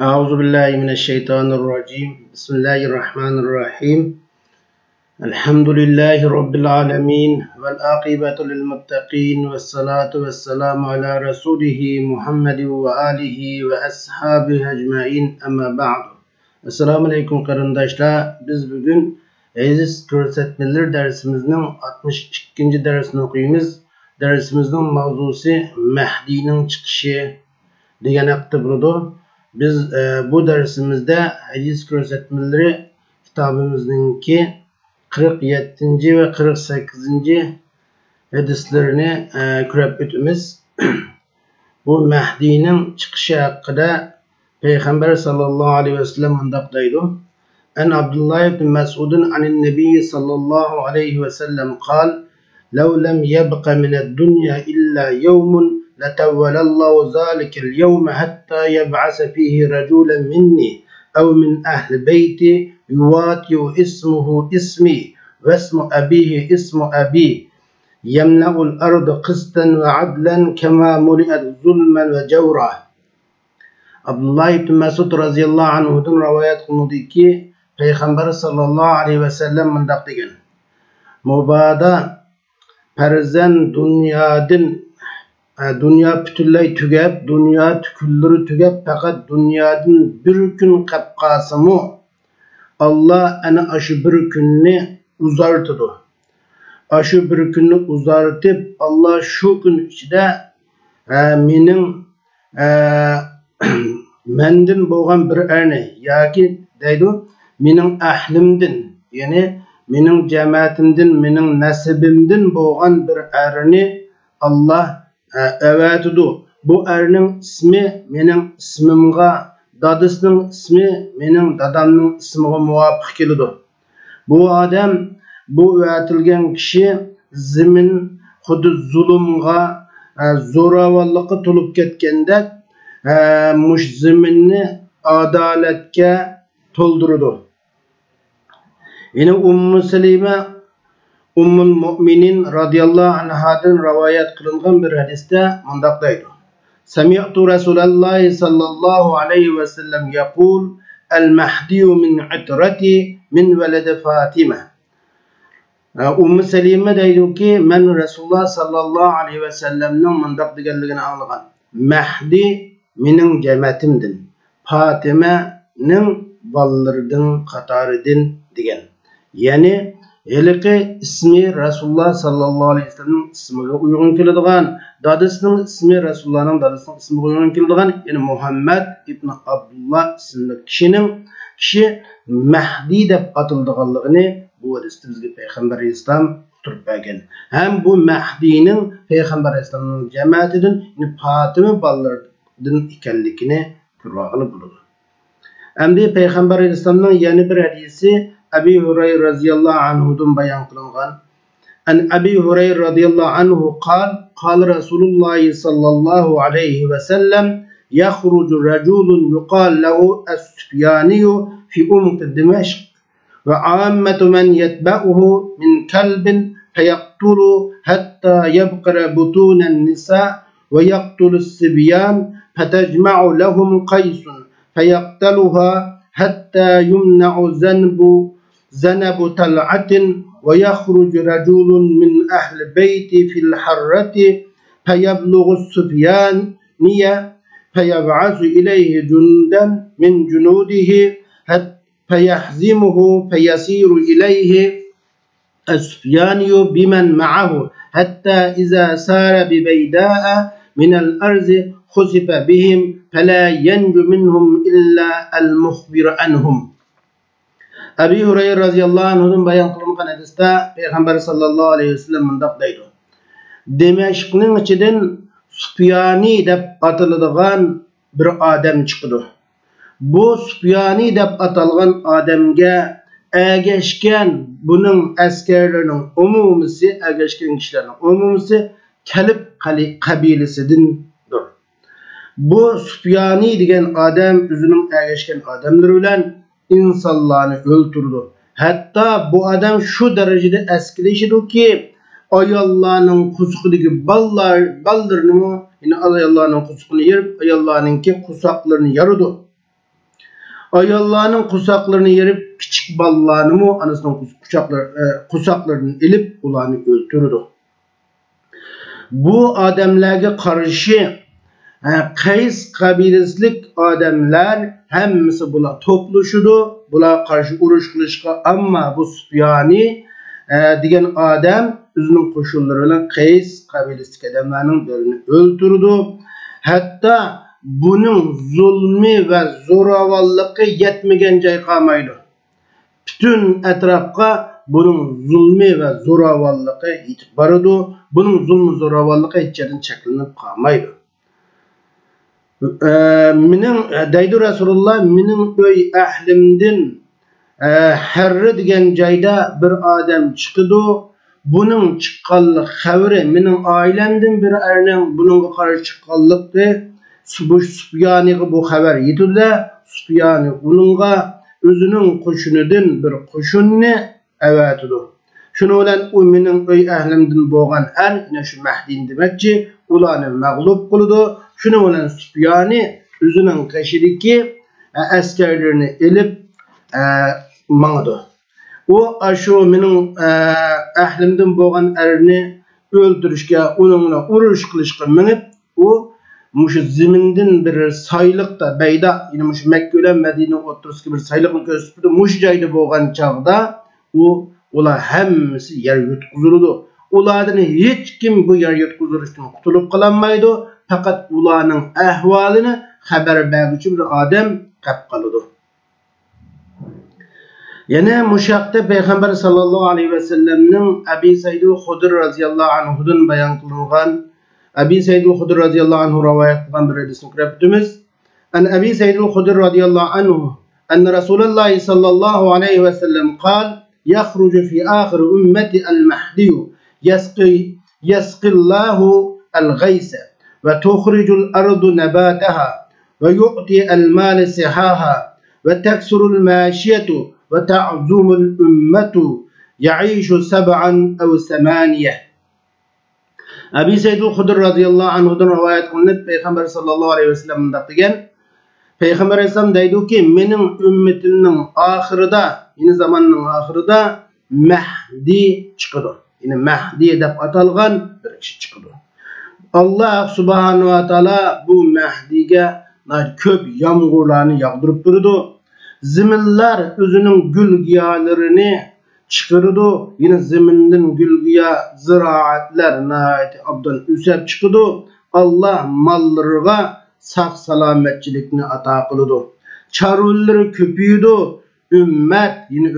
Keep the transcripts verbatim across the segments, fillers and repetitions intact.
أعوذ بالله من الشيطان الرجيم. بسم الله الرحمن الرحيم. الحمد لله رب العالمين، والعاقبة للمتقين، والصلاة والسلام على رسوله محمد وآله وأصحابه أجمعين، أما بعد. ئەسسالامۇ ئەلەيكۇم قېرىنداشلار. بىز بۈگۈن ھەدىس كۆرسەتمىلىرى دەرسىمىزنىڭ ئاتمىش ئىككىنچى دەرسىنى ئوقۇيمىز. دەرسىمىزنىڭ ماۋزۇسى مەھدىينىڭ چىقىشى دېگەن ھەقتە بولىدۇ. بىز، ئە، بۇ دەرسىمىزدە ھەدىس كۆرسەتمىلىرى كىتابىمىزنىڭكى قىرىق يەتتىنچى ۋە قىرىق سەككىزىنچى ھەدىسلىرىنى، ئە، كۆرۈپ ئۆتىمىز. بۇ مەھدىينىڭ چىقىشى ھەققىدە پەيغەمبەر ساللاللاھۇ ئەلەيھى ۋەسەللەم مۇنداق دەيدۇ: عن عبد الله بن مسعود عن النبي صلى الله عليه وسلم قال: لو لم يبق من الدنيا إلا يوم لطول الله ذلك اليوم حتى يبعث فيه رجلا مني أو من أهل بيتي يواتئ اسمه اسمي واسم أبيه اسم أبي يملأ الأرض قسطا وعدلا كما ملئت ظلما وجورا. ئابدۇللا ئىبن مەسئۇد رازىياللاھۇ ئەنھۇدىن رىۋايەت قىلىنىدۇكى، پەيغەمبەر ساللاللاھۇ ئەلەيھى ۋەسەللەم مۇنداق دېگەن: مۇبادا پەرزەنت دۇنيادىن، ئە، دۇنيا پۈتۈنلەي تۈگەپ، دۇنيا كۈنلىرى تۈگەپ، پەقەت دۇنيادىن بىر كۈن قېلىپ قالسىمۇ، ئاللا ئەنە ئاشۇ بىر كۈننى ئۇزارتىدۇ. ئاشۇ بىر كۈننى ئۇزارتىپ، ئاللا شۇ كۈن ئىچىدە، ئە، مېنىڭ، ئە، مەندىن بولغان بىر ئەرنى ياكى دەيدۇ، مېنىڭ ئەھلىمدىن، يەنى مېنىڭ جەمەتىمدىن، مېنىڭ نەسىبىمدىن بولغان بىر ئەرنى ئاللا ئە، ئەۋەتىدۇ. بۇ ئەرنىڭ ئىسمى مېنىڭ ئىسمىمغا، دادىسىنىڭ ئىسمى مېنىڭ دادامنىڭ ئىسمىغا مۇۋاپىق كېلىدۇ. بۇ ئادەم، بۇ ئەۋەتىلگەن كىشى زېمىن خۇددى زۇلۇمغا، ئە، زوراۋانلىققا تولۇپ كەتكەندەك، ئە، مۇشۇ زېمىننى ئادالەتكە تولدۇرىدۇ. يەنە ئۇممۇ سەلىمە، ئۇممۇل مۇئمىنىن رازىياللاھۇ ئەنھادىن رىۋايەت قىلىنغان بىر ھەدىستە مۇنداق دەيدۇ: سمعت رسول الله صلى الله عليه وسلم يقول: المهدي من عترتي من ولد فاطمة. ئۇممۇ سەلىمە دەيدۇكى، مەن رەسۇلۇللا ساللاللاھۇ ئەلەيھى ۋەسەللەمنىڭ مۇنداق دېگەنلىكىنى ئاڭلىغان: مەھدى مېنىڭ جەمەتىمدىن، پاتىمەنىڭ بالىلىرىدىن، قاتارىدىن، دېگەن. يەنى ھېلىقى ئىسمى رەسۇلۇللا ساللاللاھۇ ئەلەيھى ۋەسەللەمنىڭ ئىسمىغا ئۇيغۇن كېلىدىغان، دادىسىنىڭ ئىسمى رەسۇلۇللانىڭ دادىسىنىڭ ئىسمىغا ئۇيغۇن كېلىدىغان، يەنى مۇھەممەد ئىبنى ئابدۇللا ئىسىملىك كىشىنىڭ، كىشى مەھدى دەپ ئاتىلىدىغانلىقىنى بۇ ھەدىستە بىزگە پەيغەمبەر ئەلەيھىسسالام ئۇقتۇرۇپ بەرگەن. ھەم بۇ مەھدىنىڭ پەيغەمبەر ئەلەيھىسسالامنىڭ جەمەتىدىن، يەنى پاتىمە بالىلىرىدىن ئىكەنلىكىنى كۆرۈۋالغىلى بولىدۇ. ئەمدى پەيغەمبەر ئەلەيھىسسالامنىڭ يەنە بىر ھەدىسى ئەبى ھۇرەيرە رازىياللاھۇ ئەنھۇدىن بايان قىلىنغان. عن أبي هريرة رضي الله عنه قال: قال رسول الله صلى الله عليه وسلم: يخرج رجل يقال له السفياني في عمق دمشق، وعامة من يتبعه من كلب، فيقتل حتى يبقر بطون النساء، ويقتل الصبيان، فتجمع لهم قيس، فيقتلها حتى يمنع ذنب، ذنب تلعة، ويخرج رجل من أهل بيتي في الحرة، فيبلغ السفياني، فيبعث إليه جندا من جنوده، حتى فيهزمه فيسير إليه السفياني بمن معه، حتى إذا سار ببيداء من الأرض خسف بهم، فلا ينجو منهم إلا المخبر عنهم. ئەبى ھۇرەيرە رازىياللاھۇ ئەنھۇدىن بايان قىلىنغان ھەدىستە پەيغەمبەر ساللاللاھۇ ئەلەيھى ۋەسەللەم مۇنداق دەيدۇ: دىمەشقنىڭ ئىچىدىن سۇپيانى دەپ ئاتىلىدىغان بىر ئادەم چىقىدۇ. بۇ سۇپيانى دەپ ئاتالغان ئادەمگە ئەگەشكەن بۇنىڭ ئەسكەرلىرىنىڭ ئومۇمىسى، ئەگەشكەن كىشىلەرنىڭ ئومۇمىسى كەلب قەلى-، قەبىلىسىدىندۇر. بۇ سۇپيانى دېگەن ئادەم ئۆزىنىڭ ئەگەشكەن ئادەملىرى بىلەن ئىنسانلارنى ئۆلتۈرىدۇ. ھەتتا بۇ ئادەم شۇ دەرىجىدە ئەسكىلىشىدۇكى، ئاياللارنىڭ قورسىقىدىكى بالىلار، بالىلىرىنىمۇ، يەنى ئاياللارنىڭ قورسىقىنى يېرىپ، ئاياللارنىڭكى قورساقلىرىنى يارىدۇ. ئاياللارنىڭ قورساقلىرىنى يېرىپ، كىچىك بالىلارنىمۇ ئانىسىنىڭ قورساقلىرى، ئە، قورساقلىرىدىن ئېلىپ، ئۇلارنى ئۆلتۈرىدۇ. بۇ ئادەملەرگە قارشى، ئە، قەيس قەبىلىسىلىك ئادەملەر ھەممىسى بۇلار توپلىشىدۇ. بۇلارغا قارشى ئۇرۇش قىلىشقا، ئەمما بۇ سۇپيانى، ئە، دېگەن ئادەم ئۆزىنىڭ قوشۇنلىرى بىلەن قەيس قەبىلىسىدىكى ئادەملەرنىڭ بىرىنى ئۆلتۈرىدۇ. ھەتتا بۇنىڭ زۇلمى ۋە زوراۋانلىقى يەتمىگەن جاي قالمايدۇ. پۈتۈن ئەتراپقا بۇنىڭ زۇلمى ۋە زوراۋانلىقى يېتىپ بارىدۇ. بۇنىڭ زۇلمى زوراۋانلىقى ھېچ يەردىن چەكلىنىپ قالمايدۇ. ئە، مېنىڭ، دەيدۇ رەسۇلۇللا، مېنىڭ ئۆي ئەھلىمدىن، ئە، ھەررە دېگەن جايدا بىر ئادەم چىقىدۇ. بۇنىڭ چىققانلىق خەۋىرى، مېنىڭ ئائىلەمدىن بىر ئەرنىڭ بۇنىڭغا قارشى چىققانلىقى، بۇ سۇپيانىغا بۇ خەۋەر يېتىدۇ-دە، سۇپيانى ئۇنىڭغا ئۆزىنىڭ قوشۇنىدىن بىر قوشۇننى ئەۋەتىدۇ. شۇنىڭ بىلەن ئۇ مېنىڭ ئۆي ئەھلىمدىن بولغان ئەر، يەنە شۇ مەھدىنى دېمەكچى، ئۇلارنى مەغلۇپ قىلىدۇ. شۇنىڭ بىلەن سۇپيانى ئۆزىنىڭ قېشىدىكى، ئە، ئەسكەرلىرىنى ئېلىپ، ئە، ماڭىدۇ. ئۇ ئاشۇ مېنىڭ، ئە، ئەھلىمدىن بولغان ئەرنى ئۆلتۈرۈشكە، ئۇنىڭ بىلەن ئۇرۇش قىلىشقا مېڭىپ، ئۇ مۇشۇ زېمىندىن بىر سايلىقتا، بەيدا، يەنى مۇشۇ مەككە بىلەن مەدىنە ئوتتۇرىسىدىكى بىر سايلىقنى كۆرسىتىپتۇ. مۇشۇ جايدا بولغان چاغدا ئۇ، ئۇلار ھەممىسى يەر يۇتقۇزۇلىدۇ. ئۇلاردىن ھېچكىم بۇ يەر يۇتقۇزۇلۇشتىن قۇتۇلۇپ قالالمايدۇ. پەقەت ئۇلارنىڭ ئەھۋالىنى خەۋەر بەرگۈچى بىر ئادەم قېلىپ قالىدۇ. يەنە مۇشۇ ھەقتە پەيغەمبەر ساللاللاھۇ ئەلەيھى ۋەسەللەمنىڭ ئەبى سەئىدۇل خۇدرى رەزىياللاھۇ ئەنھۇدىن بايان قىلىنغان، ئەبى سەئىدۇل خۇدرى رەزىياللاھۇ ئەنھۇ رىۋايەت قىلغان بىر ھەدىسنى ئوقۇپ ئۆتىمىز. عن أبي سعيد الخدري رضي الله عنه أن رسول الله صلى الله عليه وسلم قال: يخرج في آخر أمتي المهدي يسقي، يسقي الله الغيث وتخرج الأرض نباتها ويؤتي المال سقاها وتكثر الماشية وتعظم الأمة يعيش سبعا أو ثمانية. ئەبى سەئىدۇل خۇدرى رەزىياللاھۇ ئەنھۇدىن رىۋايەت قىلىنىپ، پەيغەمبەر ساللاللاھۇ ئەلەيھى ۋەسەللەم مۇنداق دېگەن: پەيغەمبەر ئەلەيھىسسالام دەيدۇكى، مېنىڭ ئۈممىتىمنىڭ ئاخىرىدا، يەنى زاماننىڭ ئاخىرىدا مەھدى چىقىدۇ. يەنى مەھدى دەپ ئاتالغان بىر كىشى چىقىدۇ. ئاللا سۇبھانەھۇ ۋە تائالا بۇ مەھدىگە ناھايىتى كۆپ يامغۇرلارنى ياغدۇرۇپ بېرىدۇ. زېمىنلار ئۆزىنىڭ گۈل-گىياھلىرىنى چىقىرىدۇ. يەنە زېمىندىن گۈل-گىياھ، زىرائەتلەر ناھايىتى ئوبدان ئۆسۈپ چىقىدۇ. ئاللا ماللىرىغا ساق-سالامەتچىلىكنى ئاتا قىلىدۇ. چارۋىلىرى كۆپىيىدۇ. ئۈممەت يەنە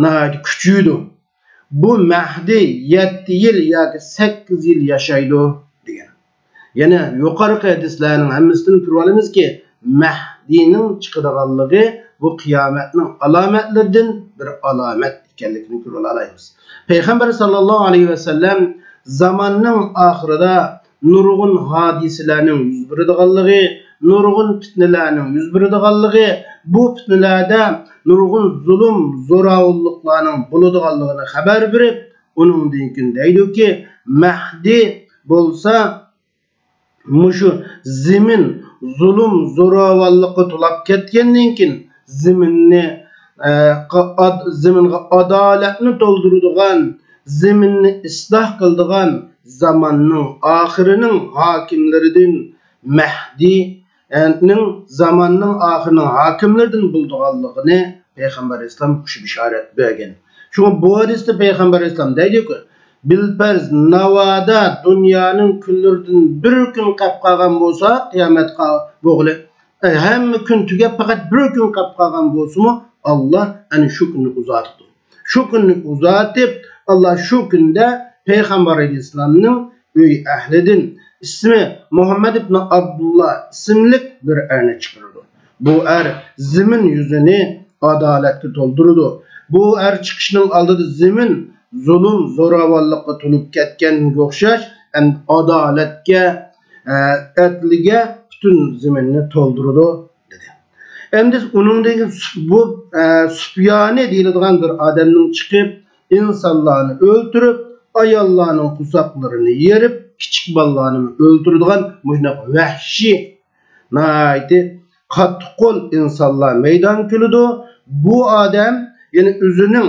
ناھايىتى كۈچىيىدۇ. بۇ مەھدى يەتتە يىل ياكى سەككىز يىل ياشايدۇ، دېگەن. يەنە يۇقىرىقى ھەدىسلەرنىڭ ھەممىسىدىن كۆرۈۋالىمىزكى، مەھدىنىڭ چىقىدىغانلىقى بۇ قىيامەتنىڭ ئالامەتلىرىدىن بىر ئالامەت ئىكەنلىكىنى كۆرۈۋالالايمىز. پەيغەمبەر ساللاللاھۇ ئەلەيھى ۋەسەللەم زاماننىڭ ئاخىرىدا نۇرغۇن ھادىسىلەرنىڭ يۈز بېرىدىغانلىقى، نۇرغۇن پىتنىلەرنىڭ يۈز بېرىدىغانلىقى، بۇ پىتنىلەردە نۇرغۇن زۇلۇم، زوراۋانلىقلارنىڭ بولىدىغانلىقىنى خەۋەر بېرىپ، ئۇنىڭدىن كېيىن دەيدۇكى، مەھدى بولسا مۇشۇ زېمىن زۇلۇم، زوراۋانلىققا تولاپ كەتكەندىن كېيىن، زېمىننى، ئە، قا-، ئاد-، زېمىنغا ئادالەتنى تولدۇرىدىغان، زېمىننى ئىسلاھ قىلىدىغان زاماننىڭ ئاخىرىنىڭ ھاكىملىرىدىن مەھدى، ئە، نىڭ زاماننىڭ ئاخىرىنىڭ ھاكىملىرىدىن بولىدىغانلىقىنى پەيغەمبەر ئەلەيھىسسالام مۇشۇ بىشارەت بەرگەن. شۇڭا بۇ ھەدىستە پەيغەمبەر ئەلەيھىسسالام دەيدۇكى، بىلپەرز، ناۋادا دۇنيانىڭ كۈنلىرىدىن بىر كۈن قېلىپ قالغان بولسا، قىيامەتكە بولغىلى، ئە، ھەممە كۈن تۈگەپ، پەقەت بىر كۈن قېلىپ قالغان بولسىمۇ، ئاللا ئەنە شۇ كۈننى ئۇزارتىدۇ. شۇ كۈننى ئۇزارتىپ، ئاللا شۇ كۈندە پەيغەمبەر ئەلەيھىسسالامنىڭ ئۆي ئەھلىدىن، ئىسمى مۇھەممەد ئىبن ئابدۇللا ئىسىملىك بىر ئەرنى چىقىرىدۇ. بۇ ئەر زېمىن يۈزىنى ئادالەتكە تولدۇرىدۇ. بۇ ئەر چىقىشنىڭ ئالدىدا زېمىن زۇلۇم، زوراۋانلىققا تولۇپ كەتكەنگە ئوخشاش، ئەمدى ئادالەتكە، ئە، ئەدلىگە پۈتۈن زېمىننى تولدۇرىدۇ، دېدى. ئەمدى ئۇنىڭدىن كېيىن سۇ-، بۇ، ئە، سۇپيانى دېيىلىدىغان بىر ئادەمنىڭ چىقىپ، ئىنسانلارنى ئۆلتۈرۈپ، ئاياللارنىڭ قورساقلىرىنى يېرىپ، كىچىك بالىلارنىمۇ ئۆلتۈرىدىغان مۇشۇنداق ۋەھشىي، ناھايىتى قاتتىققول ئىنسانلار مەيدانغا كېلىدۇ. بۇ ئادەم، يەنى ئۆزىنىڭ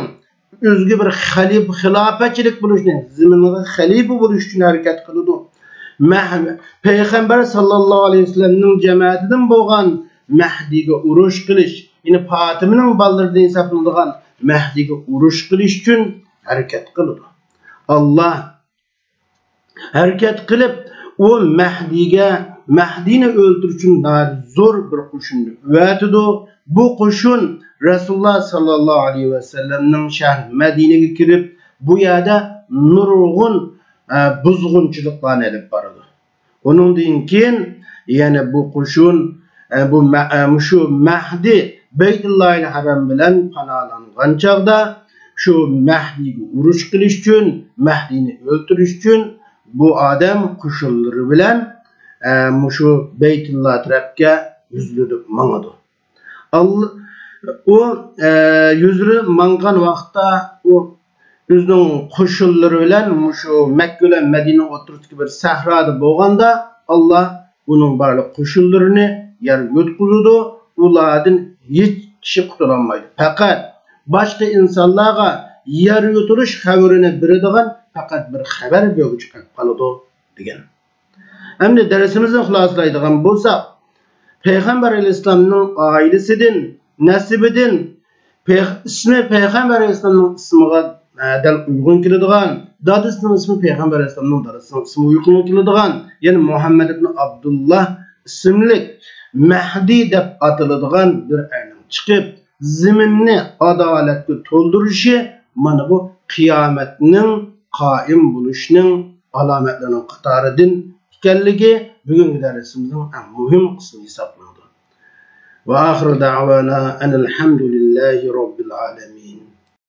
ئۆزىگە بىر خەلىپە، خىلاپەتچىلىك بولۇشنى، زېمىنغا خەلىپە بولۇش ئۈچۈن ھەرىكەت قىلىدۇ. مەھ-، پەيغەمبەر ساللاللاھۇ ئەلەيھى ۋەسەللەمنىڭ جەمەتىدىن بولغان مەھدىگە ئۇرۇش قىلىش، يەنى پاتىمىنىڭ بالىلىرىدىن ھېسابلىنىدىغان مەھدىگە ئۇرۇش قىلىش ئۈچۈن ھەرىكەت قىلىدۇ. ئاللا ھەرىكەت قىلىپ، ئۇ مەھدىگە، مەھدىنى ئۆلتۈرۈش ئۈچۈن ناھايىتى زور بىر قوشۇننى ئەۋەتىدۇ. بۇ قوشۇن رەسۇلۇللا ساللاللاھۇ ئەلەيھى ۋەسەللەمنىڭ شەھىرى مەدىنىگە كىرىپ، بۇ يەردە نۇرغۇن، ئە، بۇزغۇنچىلىقلارنى ئېلىپ بارىدۇ. ئۇنىڭدىن كېيىن يەنە بۇ قوشۇن، ئە، بۇ مە-، ئە، مۇشۇ مەھدى بەيتۇللاھىل ھەرام بىلەن پاناھلانغان چاغدا، شۇ مەھدىگە ئۇرۇش قىلىش ئۈچۈن، مەھدىنى ئۆلتۈرۈش ئۈچۈن بۇ ئادەم قوشۇنلىرى بىلەن، ئە، مۇشۇ بەيتۇللا تەرەپكە يۈزلىنىپ ماڭىدۇ. ئاللا، ئۇ، ئە، يۈزلىنىپ ماڭغان ۋاقىتتا ئۇ ئۆزىنىڭ قوشۇنلىرى بىلەن مۇشۇ مەككە بىلەن مەدىنە ئوتتۇرىسىدىكى بىر سەھرادا بولغاندا، ئاللا ئۇنىڭ بارلىق قوشۇنلىرىنى يەرگە يۇتقۇزىدۇ. ئۇلاردىن ھېچ كىشى قۇتۇلالمايدۇ. پەقەت باشقا ئىنسانلارغا يەر يۇتۇلۇش خەۋىرىنى بېرىدىغان پەقەت بىر خەۋەر بۆگۈچى قېلىپ قالىدۇ، دېگەن. ئەمدى دەرسىمىزنى خۇلاسىلايدىغان بولساق، پەيغەمبەر ئەلەيھىسسالامنىڭ ئائىلىسىدىن، نەسىبىدىن، پەيغ-، ئىسمى پەيغەمبەر ئەلەيھىسسالامنىڭ ئىسمىغا، ئە، دەل ئۇيغۇن كېلىدىغان، دادىسىنىڭ ئىسمى پەيغەمبەر ئەلەيھىسسالامنىڭ دادىسىنىڭ ئىسمىغا ئۇيغۇن كېلىدىغان، يەنى مۇھەممەد ئىبن ئابدۇللا ئىسىملىك مەھدى دەپ ئاتىلىدىغان بىر ئەرنىڭ چىقىپ، زېمىننى ئادالەتكە تولدۇرۇشى، مانا بۇ قىيامەتنىڭ قائىم بولۇشىنىڭ ئالامەتلىرىنىڭ قاتارىدىن ئىكەنلىكى بۈگۈنكى دەرسىمىزنىڭ ئەڭ مۇھىم قىسمى ھېسابلىنىدۇ. وآخر دعوانا أن الحمد لله رب العالمين.